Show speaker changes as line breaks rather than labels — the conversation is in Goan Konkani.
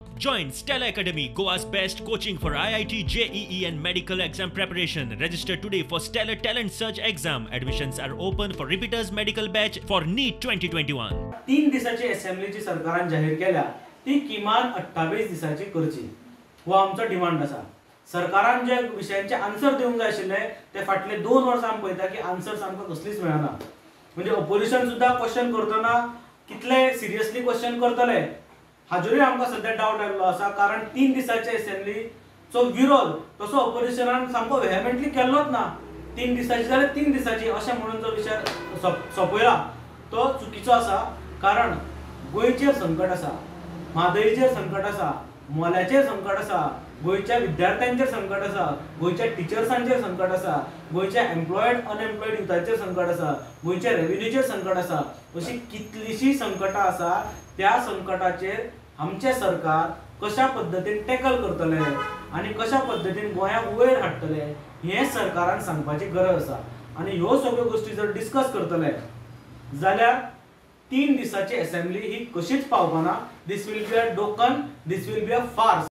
Join Stella Academy, Goa's best coaching for IIT, JEE and medical exam preparation. Register today for Stellar Talent Search exam. Admissions are open for repeaters medical batch for NEET 2021.
3 दिसाची असेंब्ली जी सरकारान जाहीर केल्या ती किमान 28 दिसाची करची हो आमचो डिमांड आसा. सरकारान जे विशयांचे आन्सर दिवंक जाय आशिल्ले ते फाटले 2 वर्सां आमी पळयता की आन्सर्स आमकां कसलीच मेळना. म्हणजे ऑपोजिशन सुद्दां क्वेश्चन करतना कितले सिरियसली क्वेश्चन करतले हाजेरूय आमकां सद्या डावट आयिल्लो आसा. कारण 3 दिसाचे असेंब्लीचो विरोध तसो ऑपोजिशनान सामको वेहेमेंटली केल्लोच ना. 3 दिसाची जाल्यार 3 दिसाची अशें म्हणून जो विशय सोंपयला तो चुकीचो आसा. कारण गोंयचेर संकट आसा, म्हादयचेर संकट आसा, मोल्याचेर संकट आसा, गोंयच्या विद्यार्थ्यांचेर संकट आसा, गोंयच्या टिचर्सांचेर संकट आसा, गोंयच्या एम्प्लॉयड अनएम्प्लॉयड युथाचेर संकट आसा, गोंयच्या रेव्हेन्यूचेर संकट आसा. अशी कितलीशीं संकटां आसा. त्या संकटाचेर आमचें सरकार कशा पद्दतीन टॅकल करतले आनी कशा पद्दतीन गोंयाक वयर हाडटले हें सरकारान सांगपाची गरज आसा. आनी ह्यो सगळ्यो गोश्टी जर डिस्कस करतले जाल्यार 3 दिसाची असेंब्ली ही कशीच पावपाना. This will be a token, this will be a farce.